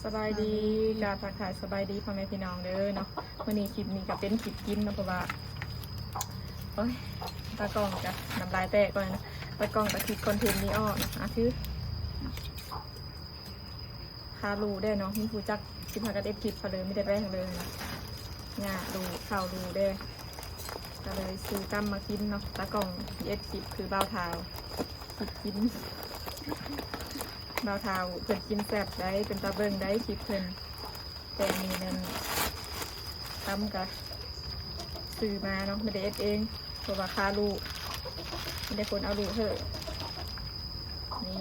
ສະບາຍດີ ກາບທັກທາຍສະບາຍດີພໍ່ແມ່ພີ່ນ້ອງເດີເນາະ. ມື້ນີ້ຄລິບນີ້ກໍເປັນຄລິບກິນເນາະ ເພາະວ່າ ໂອ້ຍ ຕາກ້ອງກໍນ້ຳລາຍແຕກກ່ອນ ຕາກ້ອງກໍຄິດຄອນເທັນນີ້ອອກເນາະ. ອາ ຖື ຄາລູເດ້ເນາະ ມີຜູ້ຈັກ ຊິພາກັນເຮັດຄລິບ ພາເລີມີແຕ່ແປ້ງເລີຍ ຍາລູເຂົ້າລູເດ້ ກໍເລີຍຊື້ຕຳມາກິນເນາະ. ຕາກ້ອງເຮັດຄລິບຄືບ່າວທ້າວ ຄລິບກິນ ບ່າວທ້າວເພິ່ນກິນແຊບໄດ໋ ເປັນຕາເບິ່ງໄດ໋ ຄລິບເພິ່ນ. ແຕ່ອັນນີ້ນັ້ນ ຕຳກະຊື້ມາເນາະ ບໍ່ໄດ້ເຮັດເອງ ເພາະວ່າຄາລູ ມີແຕ່ຄົນເອົາລູເຮີ. ນີ້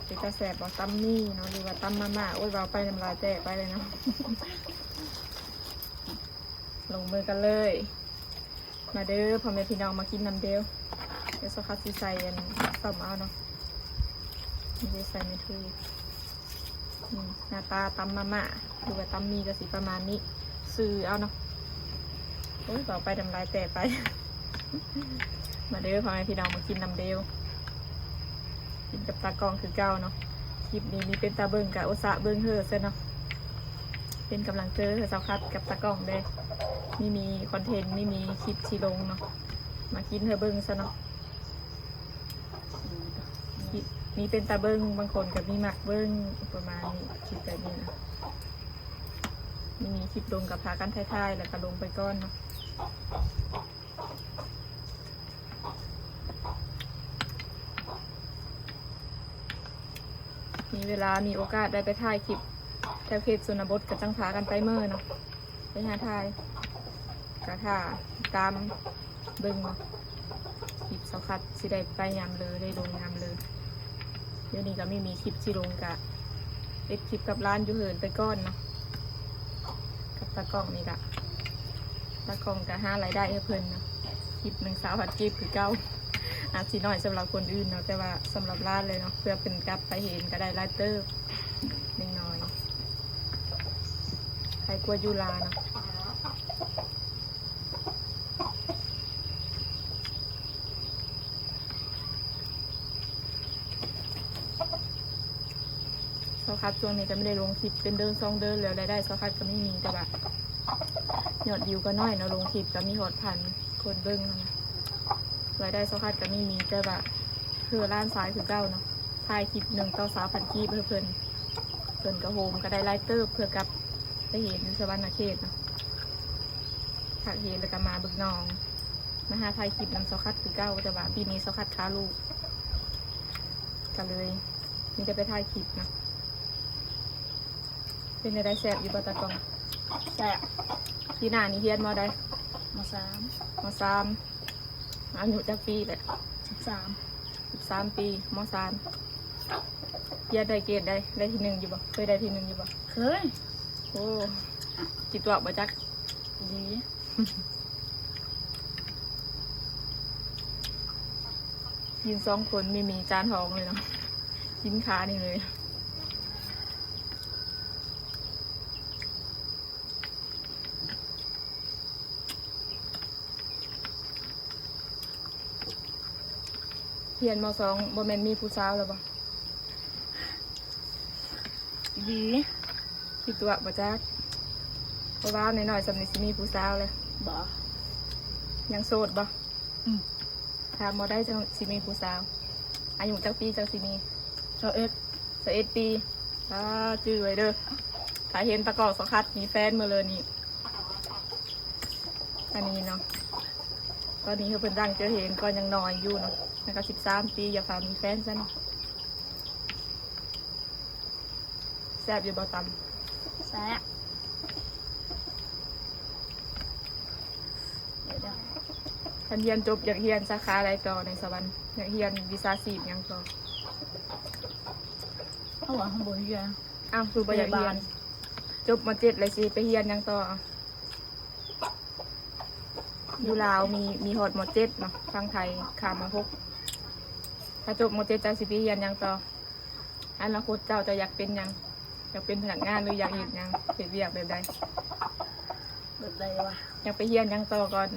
ເປັນຕາແຊບບໍ່ ຕຳໝີ່ເນາະ ຫຼືວ່າຕຳມາມ່າ. ໂອ້ຍ ເວົ້າໄປນ້ຳລາຍແຕກໄປເລີຍເນາະ. ລົງມືກັນເລີຍ. ມາເດີພໍ່ແມ່ພີ່ນ້ອງ ມາກິນນຳເດວ. ດຽວສາວຄັດຊິໃສ່ອັນ ສ້ອມເອົາເນາະ ນີ້ໄດ້ໃສ່ແມ່ນຖື. ອືມ ໜ້າຕາຕຳມາມ່າ ຫຼືວ່າຕຳໝີ່ກໍຊິປະມານນີ້ ຊື່ເອົາເນາະ. ໂອ້ຍ ເວົ້າໄປນ້ຳລາຍແຕກໄປ. ມາເດີພໍ່ແມ່ພີ່ນ້ອງ ມາກິນນຳເດວ ກິນກັບຕາກ້ອງຄືເກົ່າເນາະ. ຄລິບນີ້ມີເປັນຕາເບິ່ງກະອຸດສາເບິ່ງເຮີຊະເນາະ ເປັນກຳລັງເຈີໃຫ້ສາວຄັດກັບຕາກ້ອງເດ້ ມີ ມີຄອນເທັນ ມີ ມີຄລິບຊິລົງເນາະ ມາກິນໃຫ້ເບິ່ງຊະເນາະ. ມີເປັນຕາເບິ່ງ ບາງຄົນກໍມີມັກເບິ່ງປະມານນີ້ ຄລິບແບບນີ້ນະ ມີ ມີຄລິບລົງກໍພາກັນຖ່າຍໆ ແລ້ວກໍລົງໄປກ່ອນເນາະ. ມີເວລາ ມີໂອກາດໄດ້ໄປຖ່າຍຄລິບແຖວເຂດຊົນນະບົດ ກໍຈັ່ງພາກັນໄປເມີເນາະ ໄປຫາຖ່າຍ ກະຖ້າຕິດຕາມເບິ່ງເນາະ ຄລິບສາວຄັດຊິໄດ້ໄປຍາມເລີ ໄດ້ລົງຍາມເລີ. ດຽວນີ້ກໍມີ ມີຄລິບຊິລົງ ກະເຮັດຄລິບກັບຮ້ານຢູ່ເຮືອນໄປກ່ອນເນາະ ກັບຕາກ້ອງນີ້ລະ. ຕາກ້ອງກະຫາລາຍໄດ້ໃຫ້ເພິ່ນເນາະ ຄລິບໜຶ່ງຊາວພັນກີບຄືເກົ່າ. ອາດຊິໜ້ອຍສຳລັບຄົນອື່ນເນາະ ແຕ່ວ່າສຳລັບຮ້ານເລີຍເນາະ ເພື່ອເພິ່ນກັບໄປເຫັນກໍໄດ້ຫຼາຍເຕີບ ໜ້ອຍໆ ໃຫ້ກວ່າຢູ່ລາວເນາະ. ສາວຄັດຊ່ວງນີ້ກໍບໍ່ໄດ້ລົງຄລິບເປັນເດືອນສອງເດືອນແລ້ວ ລາຍໄດ້ສາວຄັດກໍມີມີ ແຕ່ວ່າຍອດວິວກໍໜ້ອຍເນາະ ລົງຄລິບກໍມີຮອດພັນຄົນເບິ່ງຫັ້ນນະ. ລາຍໄດ້ສາວຄັດກໍມີມີ ແຕ່ວ່າຄືລ້ານຊາຍຄືເກົ່າເນາະ ຖ່າຍຄລິບໜຶ່ງຕໍ່ຊາວພັນກີບໃຫ້ເພິ່ນ ເພິ່ນກໍໂຮມກໍໄດ້ຫຼາຍເຕີບ ເພື່ອກັບໄປເຮັດຢູ່ສະຫວັນນະເຂດເນາະ. ຖ້າເຮັດແລ້ວກໍມາເບິ່ງນ້ອງ ມາຫາຖ່າຍຄລິບນຳສາວຄັດຄືເກົ່າ ແຕ່ວ່າປີນີ້ສາວຄັດຄາລູກ ກໍເລີຍມີແຕ່ໄປຖ່າຍຄລິບເນາະ. ເປັນແນວໃດ ແຊບຢູ່ບໍ່ຕາກ້ອງ? ແຊບ. ປີໜ້ານີ້ຮຽນ ມໍໃດ? ມໍສາມ. ມໍສາມ. ອາຍຸຈັກປີແຫຼະ? ສິບສາມ. ສິບສາມປີ ມໍສາມ. ຮຽນໄດ້ເກດໃດ? ໄດ້ທີໜຶ່ງຢູ່ບໍ່? ເຄີຍໄດ້ທີໜຶ່ງຢູ່ບໍ່? ເຄີຍ. ໂອ້ ຊິຕົວະບໍ່ຈັກ? ດີ. ກິນສອງຄົນ ມີ ມີຈານທອງເລີຍເນາະ ກິນຄານີ້ເລີຍ. ຮຽນ ມໍສອງ ບໍ່ແມ່ນມີຜູ້ສາວແລ້ວບໍ່? ດີ. ຄິດຕົວະບໍ່ຈັກ ເພາະວ່ານ້ອຍໆສ່ຳນີ້ຊິມີຜູ້ສາວແລ້ວ. ບໍ່. ຍັງໂສດບໍ່? ອືມ. ຖາມບໍ່ໄດ້ ຈັ່ງຊິມີຜູ້ສາວ. ອາຍຸຈັກປີຈັ່ງຊິມີ? ຊາວເອັດ. ຊາວເອັດປີ. ອ່າ ຈື່ໄວ້ເດີ ຖ້າເຫັນຕາກ້ອງສາວຄັດມີແຟນມື້ເລີນີ້. ອັນນີ້ເນາະ ຕອນນີ້ເພິ່ນຕັ້ງໃຈຮຽນ ກໍຍັງນ້ອຍຢູ່ເນາະ ຍັງກໍສິບສາມປີ ຢ່າຟ້າວມີແຟນຊັ້ນ. ແຊບຢູ່ບໍ່ຕຳ? ແຊບ. ຄັນຮຽນຈົບ ຢາກຮຽນສາຂາໃດຕໍ່ໃນສະຫວັນ? ຢາກຮຽນວິຊາຊີບຫຍັງຕໍ່? ເຮົາວ່າເຮົາບໍ່ຮຽນ. ອ້າວ ຄືບໍ່ຢາກຮຽນ? ຈົບ ມໍເຈັດ ແລ້ວຊິໄປຮຽນຫຍັງຕໍ່? ຢູ່ລາວມີ ມີຮອດ ມໍເຈັດ ເນາະ ຝັ່ງໄທຂ້າມ ມໍຫົກ. ຖ້າຈົບ ມໍເຈັດ ເຈົ້າຊິໄປຮຽນຫຍັງຕໍ່? ອະນາຄົດເຈົ້າ ເຈົ້າຢາກເປັນຫຍັງ? ຢາກເປັນພະນັກງານ ຫຼື ຢາກເຮັດຫຍັງ? ເຮັດວຽກແບບໃດ? ແບບໃດວະ? ຢາກໄປຮຽນຫຍັງຕໍ່ກ່ອນ?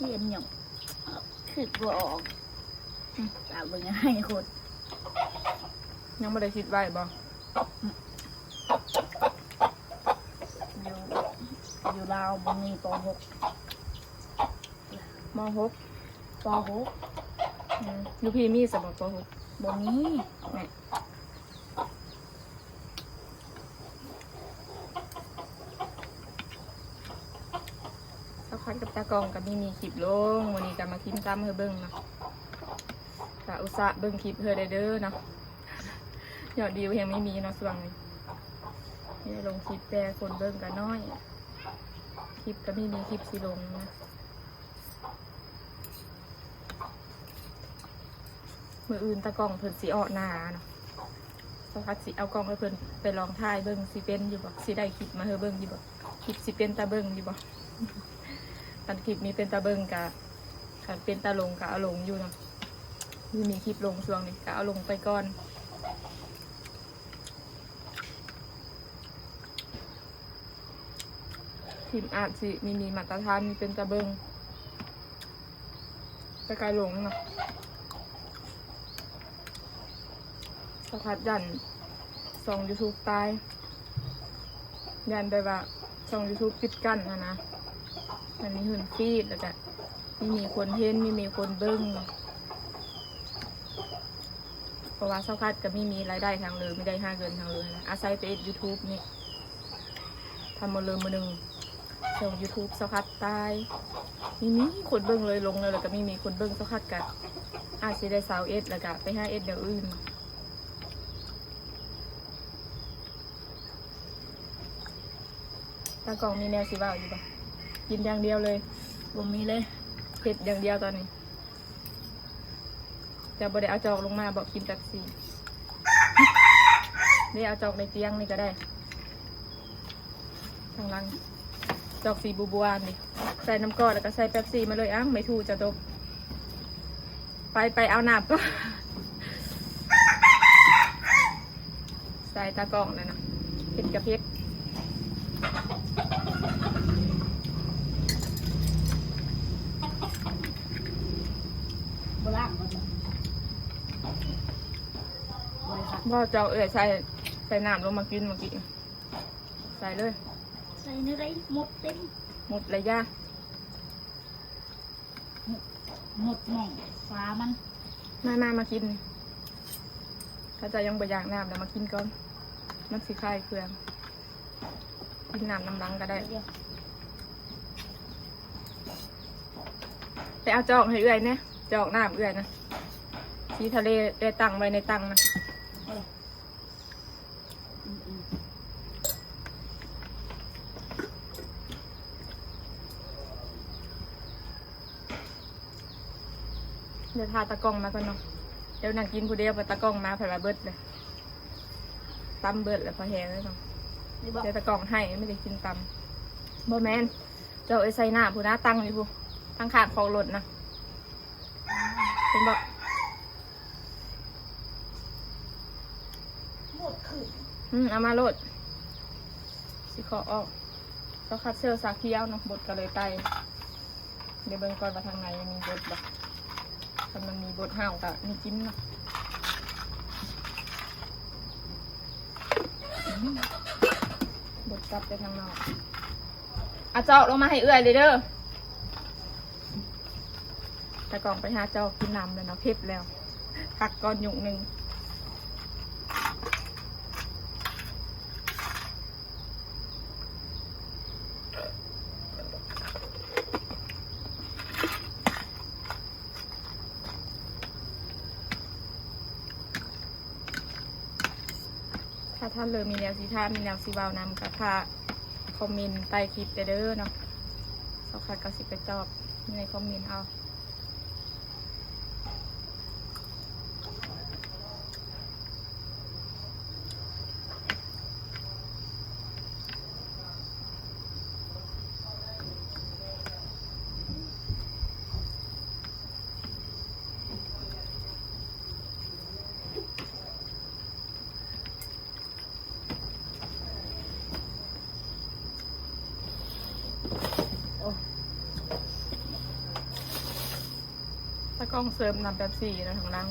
ຮຽນຫຍັງ? ຄິດບໍ່ອອກ. ອືມ. ຕາເບິ່ງໃຫ້ຄົນ. ຍັງບໍ່ໄດ້ຄິດໄວ້ບໍ່? ຢູ່ ຢູ່ລາວບໍ່ມີ ປໍຫົກ ມໍຫົກ ປໍຫົກ ອືມ ຢູ່ພີ້ມີຊະບໍ່ ປໍຫົກ? ບໍ່ມີ ແນ່. ສາວພັດກັບຕາກ້ອງກໍມີມີຄລິບລົງ ມື້ນີ້ກໍມາກິນຕຳໃຫ້ເບິ່ງເນາະ ກໍອຸດສາເບິ່ງຄລິບເຮີໄດ້ເດີເນາະ ຍອດວິວແຮງມີມີເນາະຊ່ວງນີ້ ມີລົງຄລິບແຕ່ຄົນເບິ່ງກໍນ້ອຍ ຄລິບກໍມີມີຄລິບຊິລົງນະ. ມື້ອື່ນຕາກ້ອງເພິ່ນຊິອອກນາເນາະ ສາວພັດຊິເອົາກ້ອງໃຫ້ເພິ່ນໄປລອງຖ່າຍເບິ່ງ ຊິເປັນຢູ່ບໍ່ ຊິໄດ້ຄລິບມາໃຫ້ເບິ່ງຢູ່ບໍ່ ຄລິບຊິເປັນຕາເບິ່ງຢູ່ບໍ່ ຄັນຄລິບມີເປັນຕາເບິ່ງກະ ຄັນເປັນຕາລົງກະເອົາລົງຢູ່ເນາະ ມີມີຄລິບລົງຊ່ວງນີ້ກະເອົາລົງໄປກ່ອນ. ຄລິບອາດຊິມີ ມີມາດຕະຖານ ມີເປັນຕາເບິ່ງ ແຕ່ກະລົງເນາະ ສາວພັດຢ້ານຊ່ອງຢູທູບຕາຍ ຢ້ານແບບວ່າຊ່ອງຢູທູບປິດກັ້ນຫັ້ນນະ ມັນມີຫື່ນຟີດ ແລ້ວກະມີມີຄົນເຫັນ ມີມີຄົນເບິ່ງ ເພາະວ່າສາວພັດກໍມີມີລາຍໄດ້ທາງເລີ ມີໄດ້ຫາເງິນທາງເລີນະ ອາໄສແຕ່ເຮັດຢູທູບນີ້ ທຳມື້ເລີມື້ໜຶ່ງ ຊ່ອງຢູທູບສາວພັດຕາຍ ມີມີຄົນເບິ່ງເລີຍ ລົງເລີຍ ແລ້ວກໍມີມີຄົນເບິ່ງ ສາວພັດກໍອາດຊິໄດ້ຊາວເອັດ ແລ້ວກໍໄປຫາເຮັດແນວອື່ນ. ຕາກ້ອງມີແນວຊິເວົ້າຢູ່ບໍ່? ກິນຢ່າງດຽວເລີຍ ບໍ່ມີເລີຍ ເຮັດຢ່າງດຽວຕອນນີ້. ເຈົ້າບໍ່ໄດ້ເອົາຈອກລົງມາບໍ? ກິນເປັບຊີ ໄດ້ເອົາຈອກໃນຕຽງນີ້ກໍໄດ້ ທາງຫຼັງ ຈອກສີບົວໆນີ້ ໃສ່ນ້ຳກ້ອນແລ້ວກໍໃສ່ເປັບຊີມາເລີຍ. ອ້າວ ໄມ້ຖູຈະຕົກ ໄປ ໄປເອົານ້ຳກ່ອນ. ສາຍຕາກ້ອງນັ້ນນະ ເຜັດກະເຜັດ ບໍ່ລ້າງບໍ່? ບໍ່ ເຈົ້າເອື້ອຍໃສ່ ໃສ່ນ້ຳລົງມາກິນເມື່ອກີ້ ໃສ່ເລີຍ ໃສ່ແນວໃດ? ໝົດເຕັມ ໝົດລະຢາ. ໝົດໝ່ອງຝາມັນ. ມາ ມາ ມາກິນ. ຖ້າເຈົ້າຍັງບໍ່ຢາກນ້ຳແລ້ວມາກິນກ່ອນ ມັນຊິຄາຍເຄື່ອງ. ກິນນ້ຳນຳຫຼັງກໍໄດ້. ໄປເອົາຈອກໃຫ້ເອື້ອຍແດ່ ຈອກນ້ຳເອື້ອຍນະ ສີທະເລໄດ້ຕັ້ງໄວ້ໃນຕັ່ງນະ. ດຽວຖ້າຕາກ້ອງມາກ່ອນເນາະ ດຽວນັ່ງກິນຜູ້ດຽວ ເພາະຕາກ້ອງມາ ເພິ່ນວ່າເບິດເລີຍ ຕຳເບິດແລ້ວ ພໍແຮງແລ້ວເນາະ. ດຽວຕາກ້ອງໄຫ້ ໄມ່ໄດ້ກິນຕຳ. ບໍ່ແມ່ນ ເຈົ້າເອີຍ ໃສ່ນ້ຳພຸ້ນນະ ຕັ້ງຢູ່ພຸ້ນ ທາງຂ້າງຂອງລົດນະ. ເຫັນບໍ່? ໝົດຄືນ ອືມ ເອົາມາໂລດ ຊິຂໍອອກ. ກໍຄັດເຊື້ອສາຂຽວເນາະ ບົດກໍເລີຍໄຕ່. ດຽວເບິ່ງກ່ອນວ່າທາງໃນມີບົດບໍ່ ຄັນມັນມີບົດ ເຮົາກໍມີກິນເນາະ. ອືມ ບົດກັບໄປທາງນອກ. ອາ ຈອກລົງມາໃຫ້ເອື້ອຍເດີ. ຕາກ້ອງໄປຫາຈອກກິນນ້ຳແລ້ວເນາະ ເຜັດແລ້ວ ພັກກ່ອນຍຸກໜຶ່ງ. ຖ້າທ່ານເລີມີແນວຊິຖາມ ມີແນວຊິເວົ້ານຳ ກໍຝາກຄອມເມັນໃຕ້ຄລິບໄດ້ເດີເນາະ. ສາວຄັດກໍຊິໄປຕອບໃນຄອມເມັນເອົາ. ຕາກ້ອງເສີບນ້ຳເປັບຊີເນາະ ທາງຫຼັງ.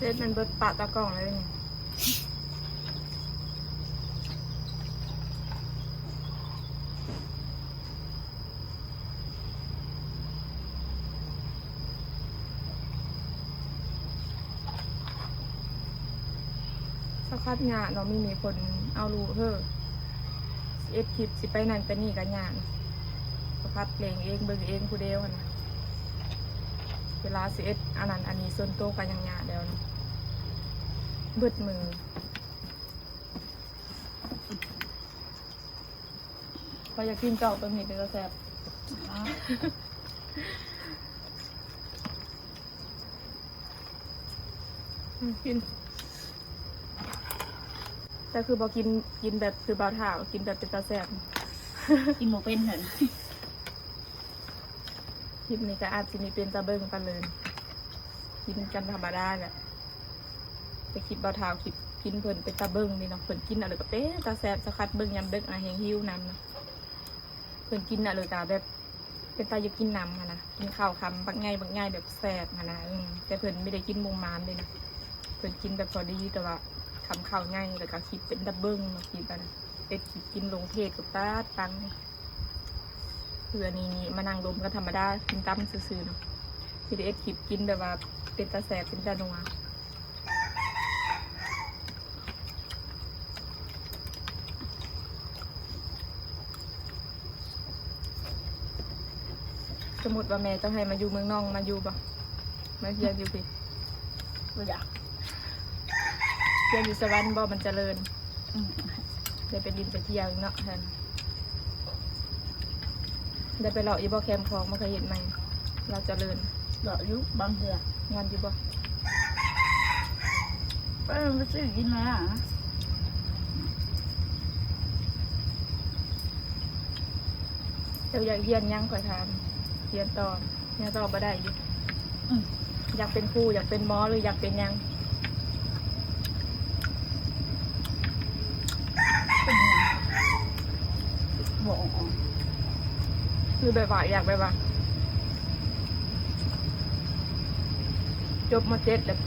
ເຮັດມັນເບິດປະຕາກ້ອງເລີຍນີ້. ສະຄັດຍາກເນາະ ມີ ມີຄົນເອົາລູກເຮີ ຊິເຮັດຄລິບ ຊິໄປນັ້ນໄປນີ້ກໍຍາກ ສະພັດເລັ່ງເອງ ເບິ່ງເອງຜູ້ດຽວຫັ້ນນະ. ເວລາຊິເຮັດອັນນັ້ນອັນນີ້ສ່ວນໂຕກໍຍັງຍາກແລ້ວເນາະ ເບິດມື້. ຂ້ອຍຢາກກິນຈອກໂຕນີ້ເປັນຕາແຊບ. ອືມ ກິນ ແຕ່ຄືບໍ່ກິນ ກິນແບບຄືບ່າວທ້າວ ກິນແບບເປັນຕາແຊບ ກິນບໍ່ເປັນຫັ້ນ. ຄລິບນີ້ກໍອາດຊິມີເປັນຕາເບິ່ງປານເລີຍ ກິນກັນທຳມະດາແຫຼະ. ແຕ່ຄລິບບ່າວທ້າວ ຄລິບກິນເພິ່ນເປັນຕາເບິ່ງເດເນາະ ເພິ່ນກິນເອົາເລີຍກໍເປັນຕາແຊບ. ສະຄັດເບິ່ງຍາມເດິກນະ ແຮງຫິວນຳນະ ເພິ່ນກິນເອົາເລີຍກໍແບບເປັນຕາຢາກກິນນຳຫັ້ນນະ ກິນເຂົ້າຄຳບັກໃຫຍ່ໆ ແບບແຊບຫັ້ນນະ. ເອີ ແຕ່ເພິ່ນບໍ່ໄດ້ກິນມຸມມາມເດນະ ເພິ່ນກິນແບບພໍດີ ແຕ່ວ່າຄຳເຂົ້າໃຫຍ່ ແລ້ວກໍຄລິບເປັນຕາເບິ່ງເນາະ ຄລິບຫັ້ນນະ ເຮັດຄລິບກິນລົງເພຈກໍປາດປັງ. ຄືອັນນີ້ນີ້ມານັ່ງລົມກັນທຳມະດາ ກິນຕຳຊື່ໆເນາະ ມີແຕ່ເຮັດຄລິບກິນແບບວ່າເປັນຕາແຊບເປັນຕານົວ. ສົມມຸດວ່າແມ່ເຈົ້າໃຫ້ມາຢູ່ເມືອງນອງ ມາຢູ່ບໍ່? ມາຮຽນຢູ່ພີ້? ບໍ່ຢາກ. ຮຽນຢູ່ສະຫວັນບໍ່? ມັນຈະເລີນ. ອືມ ໄດ້ໄປຫຼິ້ນໄປທ່ຽວອີກເນາະ ແມ່ນ. ໄດ້ໄປເລາະຢູ່ບໍ່ ແຄມຂອງ ມັນເຄີຍເຮັດໃໝ່ ລາວຈະເລີນ? ເລາະຢູ່ບາງເທື່ອ. ມ່ວນຢູ່ບໍ່? ໄປ ໄປຊື້ກິນມາ. ເຈົ້າຢາກຮຽນຫຍັງ ຂ້ອຍຖາມ? ຮຽນຕໍ່ ຍັງຕອບບໍ່ໄດ້ຢູ່. ອືມ ຢາກເປັນຄູ ຢາກເປັນໝໍ ຫຼື ຢາກເປັນຫຍັງ? ເປັນຫຍັງ? ບໍ່ອອກ. ຄືແບບວ່າ ຢາກແບບວ່າ ຈົບ ມ.ເຈັດ ແລ້ວ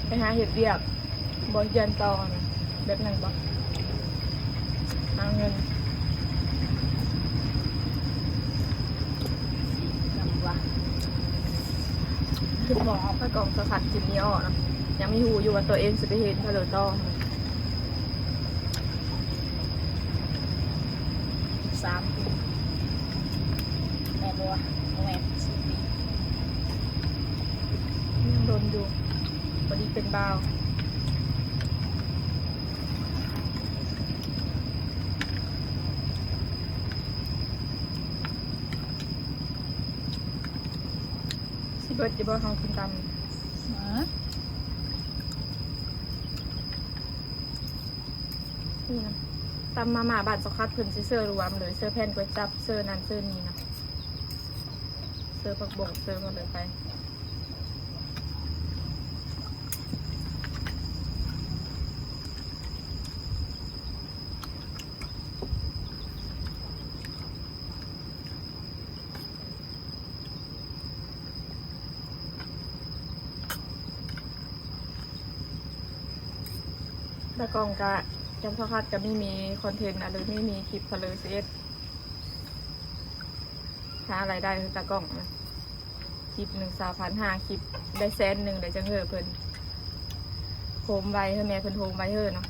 ໄປຫາເຮັດວຽກ ບໍ່ຮຽນຕໍ່ນະ ແບບນັ້ນບໍ່? ຫາເງິນ ຈຳວ່າ ຄືບໍ່ອອກໄປກອງສະພັດກິນນີ້ອອກນະ ຍັງມີຮູ້ຢູ່ວ່າຕົວເອງຊິໄປເຮັດພະໂລຕໍ່. ສາມປີ ແມ່ນບໍ່ວະ? ບໍ່ແມ່ນ ສີ່ປີ ຍັງດົນຢູ່ ພໍດີເປັນບ່າວ. ຊິເບິດຢູ່ບໍ່ ເຮົາກິນຕຳ? ເອີ ນີ້ນະ ຕຳມາມ່າບ້ານສາວຄັດ ເພິ່ນຊິເສີລວມເລີຍ ເສີແຜ່ນກວຍຈັບ ເສີນັ້ນເສີນີ້ນະ ເສີຜັກບົ້ງ ເສີໝົດເລີຍໄປ. ຕາກ້ອງກະ ຈຳສາວຄັດກະມີ ມີຄອນເທັນ ອາ ຫຼື ມີ ມີຄລິບ ເພິ່ນເລີຍຊິເຮັດ ຫາລາຍໄດ້ໃຫ້ຕາກ້ອງນະ. ຄລິບໜຶ່ງ ຊາວພັນ ຫ້າຄລິບໄດ້ແສນໜຶ່ງ ໄດ້ຈັ່ງເຮີເພິ່ນ. ໂຮມໄວເຮີ ແມ່ເພິ່ນໂຮມໄວເຮີເນາະ.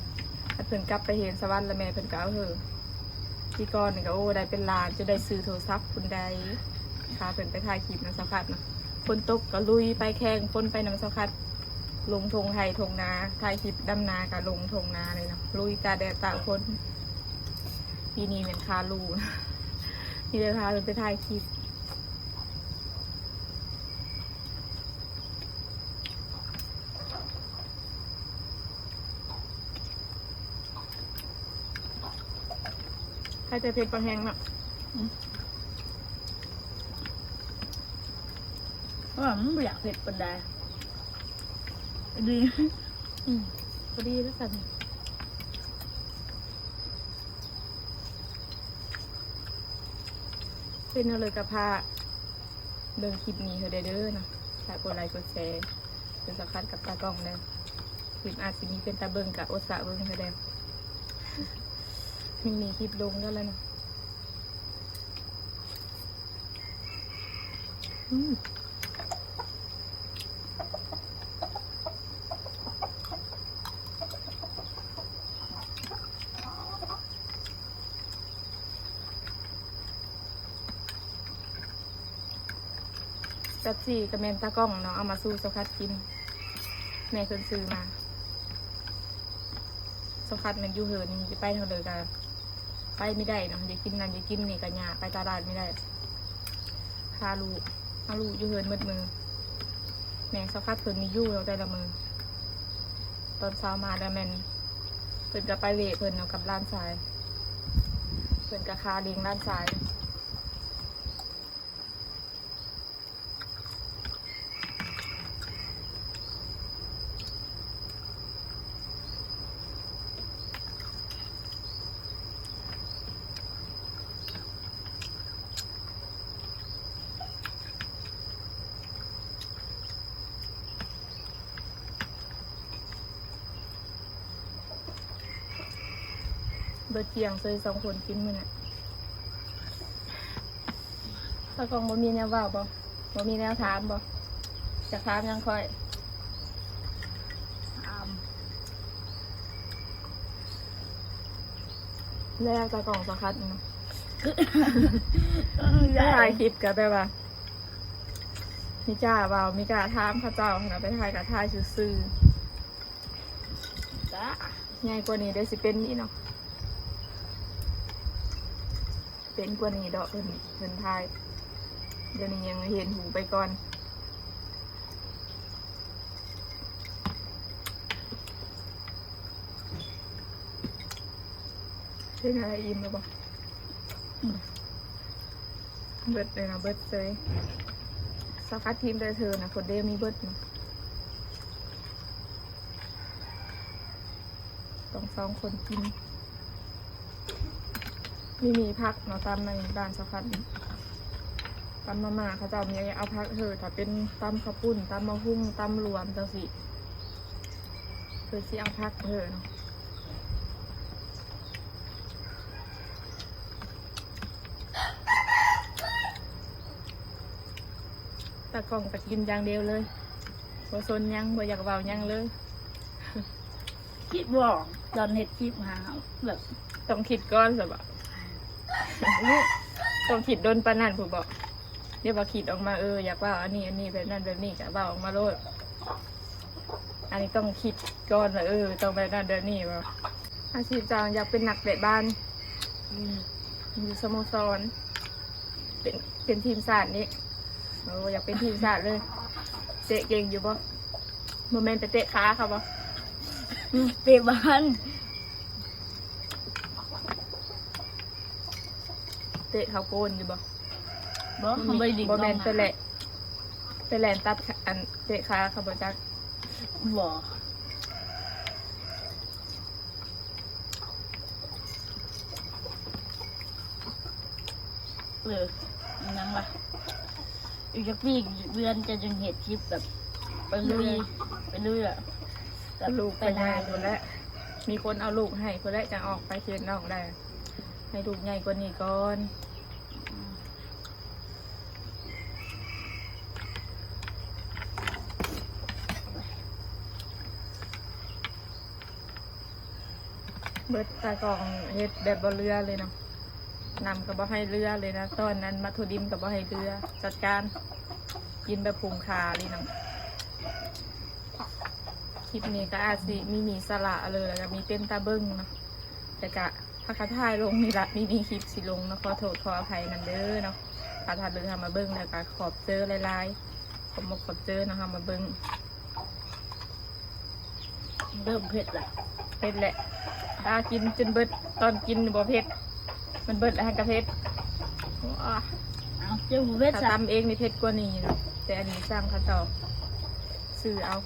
ຄັນເພິ່ນກັບໄປເຮັດສະຫວັນລະ ແມ່ເພິ່ນກໍເອົາເຮີ. ປີກ່ອນນີ້ກໍ ໂອ້ ໄດ້ເປັນລ້ານ ຈົນໄດ້ຊື້ໂທລະສັບພຸ້ນໃດ໋ ພາເພິ່ນໄປຖ່າຍຄລິບນຳສາວຄັດເນາະ. ຝົນຕົກກໍລຸຍໄປແຂ່ງຝົນໄປນຳສາວຄັດ ລົງທົ່ງໄຮ່ທົ່ງນາ ຖ່າຍຄລິບດຳນາກໍລົງທົ່ງນາເລີຍເນາະ ລຸຍຕາກແດດຕາກຝົນ. ປີນີ້ແມ່ນຂາຫຼຸດ ມີແຕ່ພາເພິ່ນໄປຖ່າຍຄລິບ. ໃຜແຕ່ເຜັດບໍ່ແຮງເນາະ. ອືມ ເພາະວ່າມັນບໍ່ຢາກເຜັດປານໃດ. ດີ ອືມ ພໍດີແລ້ວຊັ້ນ. ເປັນແນວໃດກໍພາກເບິ່ງຄລິບນີ້ເຮົາແດ່ເດີເນາະ ຝາກກົດໄລກົດແຊ ເປັນສະຄັດກັບຕາກ້ອງເດີ. ຄລິບອາດຊິມີເປັນຕາເບິ່ງ ກະອົດສະເບິ່ງເທື່ອໃດ. ມີມີຄລິບລົງແລ້ວລະນະ. ອືມ. ເປັບຊີກະແມ່ນຕາກ້ອງເນາະ ເອົາມາສູ່ສາວຄັດກິນ ແມ່ເພິ່ນຊື້ມາ. ສາວຄັດແມ່ນຢູ່ເຮືອນ ຊິໄປທາງໃດກະໄປບໍ່ໄດ້ເນາະ ຢາກກິນນັ້ນຢາກກິນນີ້ກະຍາກ ໄປຕະຫຼາດບໍ່ໄດ້ ຄາລູກ ຄາລູກຢູ່ເຮືອນໝົດມື້. ແມ່ສາວຄັດເພິ່ນມີຢູ່ເນາະແຕ່ລະມື້ ຕອນເຊົ້າມາແລ້ວແມ່ນ ເພິ່ນກະໄປເວະເພິ່ນເນາະກັບຫຼານຊາຍ ເພິ່ນກະຄາລ້ຽງຫຼານຊາຍ. ເບິດກ້ຽງເຊີຍສອງຄົນກິນມື້ນີ້. ຕາກ້ອງບໍ່ມີແນວເວົ້າບໍ່? ບໍ່ມີແນວຖາມບໍ່? ຈະຖາມຫຍັງຂ້ອຍ? ຖາມແລ້ວຕາກ້ອງສາຄັດນະ ໄດ້ ໄດ້ຖ່າຍຄລິບກະແບບວ່າ ມີກ້າເວົ້າ ມີກ້າຖາມເຂົາເຈົ້າຫັ້ນນະ ໄປຖ່າຍກະຖ່າຍຊື່ໆ. ຈ້າ ໃຫຍ່ກວ່ານີ້ເດຊິເປັນນີ້ເນາະ ເປັນກວ່ານີ້ດອກ ເພິ່ນ ເພິ່ນຖ່າຍ ດຽວນີ້ຍັງເຫັນຫູໄປກ່ອນ. ເປັນອະໄລ ອີ່ມແລ້ວບໍ່? ອືມ ເບິດເລີຍນະ ເບິດເຊີຍ. ສາວຄັດທີມແຕ່ເທີນະ ຄົນເດມີເບິດນະ ຕ້ອງສອງຄົນກິນ. ມີ ມີຜັກເນາະ ຕຳໃນບ້ານສາວຄັດນີ້ ຕຳມາມ່າ ເຂົາເຈົ້າມີເອົາຜັກເຮີ ຖ້າເປັນຕຳເຂົ້າປຸ້ນ ຕຳໝາກຫຸ່ງ ຕຳລວມຈັ່ງຊີ້ ເພິ່ນຊິເອົາຜັກເຮີເນາະ. ຕາກ້ອງກະກິນຢ່າງດຽວເລີຍ ບໍ່ສົນຫຍັງ ບໍ່ຢາກເວົ້າຫຍັງເລີຍ. ຄິດບໍ່ ຕອນເຮັດຄລິບຫາ ແບບ ຕ້ອງຄິດກ່ອນຊະບໍ? ຕ້ອງຄິດດົນປານນັ້ນພຸ້ນບໍ? ດຽວວ່າຄິດອອກມາ ເອີ ຢາກເວົ້າອັນນີ້ ອັນນີ້ ແບບນັ້ນແບບນີ້ ກະເວົ້າອອກມາໂລດ. ອັນນີ້ຕ້ອງຄິດກ່ອນວ່າ ເອີ ຕ້ອງແບບນັ້ນແບບນີ້ບໍ? ອາຊີບເຈົ້າຢາກເປັນນັກເຕະບານ ອືມ ຢູ່ສະໂມສອນ ເປັນ ເປັນທີມຊາດນີ້. ໂອ້ ຢາກເປັນທີມຊາດເລີຍ. ເຕະເກັ່ງຢູ່ບໍ່? ບໍ່ແມ່ນໄປເຕະຂາເຂົາບໍ່? ເຕະບານ ເຕະເຂົາໂກນຢູ່ບໍ່? ບໍ່ ບໍ່ໄດ້ຫຼິ້ນ ບໍ່ແມ່ນ ໄປແລ່ນ ໄປແລ່ນຕັດ ອັນ ເຕະຂາເຂົາບໍ່ຈັກ? ບໍ່. ເອີ ຍັງວະ ອີກຈັກປີເດືອນຈະຈຶ່ງເຮັດຄລິບແບບໄປລຸຍ ໄປລຸຍອະ ແບບລູກໄປໃຫຍ່ພຸ້ນແຫຼະ ມີຄົນເອົາລູກໃຫ້ພຸ້ນແຫຼະ ຈັ່ງອອກໄປເຂດນອກໄດ້ ໃຫ້ລູກໃຫຍ່ກວ່ານີ້ກ່ອນ. ເບິດ ຕາກ້ອງເຮັດແບບບໍ່ເຫຼືອເລີຍເນາະ ນ້ຳກະບໍ່ໃຫ້ເຫຼືອເລີຍນະ ຕອນນັ້ນໝາກຖົ່ວດິນກະບໍ່ໃຫ້ເຫຼືອ ຈັດການກິນແບບຄຸ້ມຄ່າເລີຍເນາະ. ຄລິບນີ້ກະອາດຊິມີ ມີສາລະເລີຍ ແລ້ວກະມີເປັນຕາເບິ່ງເນາະ ແຕ່ກະ ພາກັນຖ່າຍລົງນີ້ລະ ມີ ມີຄລິບຊິລົງເນາະ ຂໍໂທດຂໍອະໄພນຳເດີເນາະ. ຖ້າທ່ານເລີຍເຮົາມາເບິ່ງແລ້ວກະຂອບເຈີຫຼາຍໆ ຂອບມົກຂອບເຈີເນາະ ເຮົາມາເບິ່ງ. ເລີ່ມເຜັດລະ ເຜັດແຫຼະ ຖ້າກິນຈົນເບິດ ຕອນກິນບໍ່ເຜັດ ມັນເບິດແລ້ວຫັ້ນກະເຜັດ. ເອົາ ເຈົ້າບໍ່ເຜັດ ຖ້າ ຊະ ຕຳເອງນີ້ເຜັດກວ່ານີ້ເນາະ ແຕ່ອັນນີ້ສັ່ງເຂົາເຈົ້າ ຊື້ເອົາ.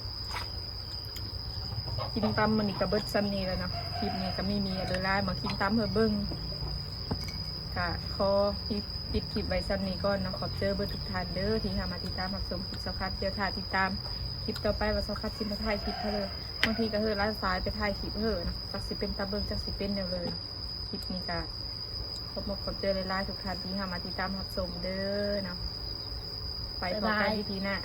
ກິນຕຳມື້ນີ້ກະເບິດຊ່ຳນີ້ແລ້ວເນາະ ຄລິບນີ້ກະມີ ມີຫຼາຍໆ ມາກິນຕຳໃຫ້ເບິ່ງ ກະຂໍປິດ ປິດຄລິບໄວ້ຊ່ຳນີ້ກ່ອນເນາະ. ຂອບເຈີເບິດທຸກທ່ານເດີ ທີ່ເຂົ້າມາຕິດຕາມຮັບຊົມຄລິບສາວຄັດ ດຽວຖ້າຕິດຕາມ ຄລິບຕໍ່ໄປວ່າສາວຄັດຊິມາຖ່າຍຄລິບເທື່ອເລີຍ ບາງທີກໍເຮີລາຍສາຍໄປຖ່າຍຄລິບເຮີເນາະ ຈັກຊິເປັນຕາເບິ່ງ ຈັກຊິເປັນແນວເລີຍ. ຄລິບນີ້ກໍຂອບມຸກຂອບໃຈຫຼາຍໆ ທຸກທ່ານທີ່ເຂົ້າມາຕິດຕາມຮັບຊົມເດີເນາະ. ໄປພໍ້ກັນ ບາຍບາຍ ອີ ພີ ໜ້າ.